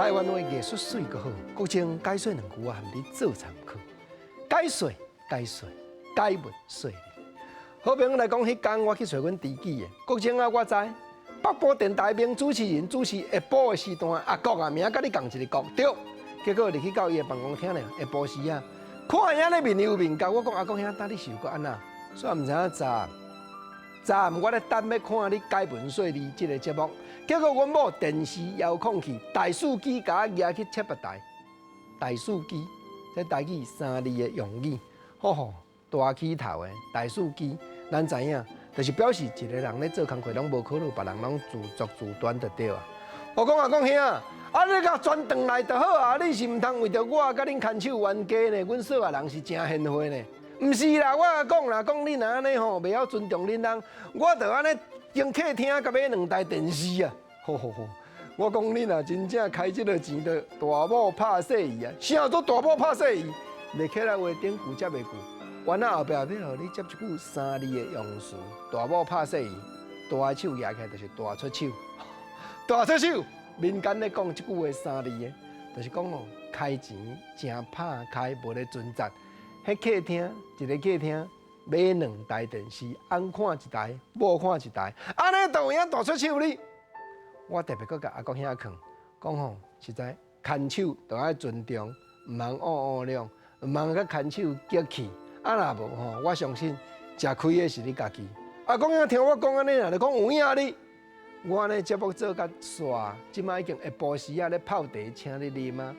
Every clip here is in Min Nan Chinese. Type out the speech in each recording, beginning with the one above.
台灣話藝術媠閣好，國清解說兩句，我含你做參考。解說解說解文說理。好朋友來講，彼工我去揣阮知己的國清啊，我知北部電台名主持人主持下晡的時段，阿國啊，名佮你仝一个國對。結果入去到伊的辦公廳咧，下晡時啊，看伊按呢面憂面頰，我講阿國兄，今日是有閣按怎？煞毋知影昨昨暗我咧等欲看你解文說理這个節目，結果阮某電視遙控器大數機共我攑去切別台，大數機，這台語三字的用語，吼吼，大起頭的大數機，咱知影，就是表示一个人咧做工課攏無可能，別人攏自作自斷就對啊。我講阿國兄，啊你共轉轉來就好啊，你是毋通為著我佮恁牽手冤家呢？阮說話人是誠賢惠呢。毋是啦，我講啦，講你若按呢吼，袂曉尊重恁人，我就按呢經客廳共買兩台電視啊！吼吼吼！我講你若真正開這个錢，就大某拍細伊啊！啥叫做大某拍細伊？立起來話頂句接下句，原來後壁欲予你接一句三字的用詞，大某拍細伊，大手舉起來就是大出手，大出手。民間咧講這句話三字的，就是講哦，開錢誠拍開，無咧存節。彼客廳一个客廳買兩台電視，翁看一台，某看一台，按呢就有影大出手哩。我特別閣共阿國兄勸，講吼，實在牽手著愛尊重，毋通僫僫兩，毋通共牽手激氣。啊若無吼，我相信食虧的是你家己。阿國兄聽我講按呢，就講有影哩。我按呢節目做甲煞，這擺已經下晡時仔咧泡茶，請你啉啊，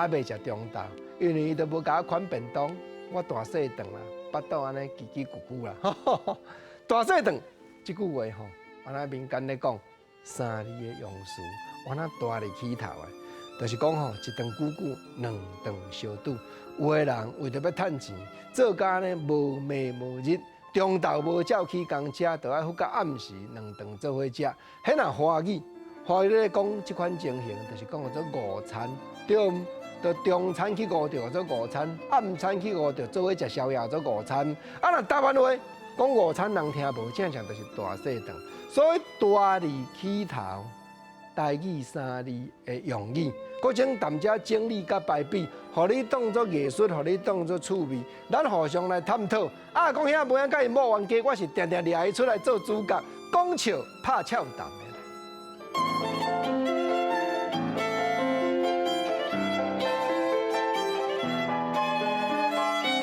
猶未食中晝，因為伊都無共我款便當。我大細頓啦，腹肚按呢吱吱咕咕啦，大細頓這句話吼，按呢民間咧講三字的用詞，按呢大字起頭的，就是講吼，一頓久久，兩頓相拄。有的人為著欲趁錢，做甲按呢無暝無日，中晝無照起工食，就愛赴到暗時兩頓做伙食。彼若華語，華語咧講這款情形，就是講做午餐，對毋？就中餐去誤著做午餐，暗餐去誤著做伙食宵夜做午餐。啊，若台灣話講午餐人聽無，正正就是大細頓。所以大字起頭，台語三字的用語，閣將踮遮整理佮排比，予你當做藝術，予你當做趣味，咱互相來探討。啊，講遐無影佮伊某冤家，我是定定掠伊出來做主角，講笑拍俏談。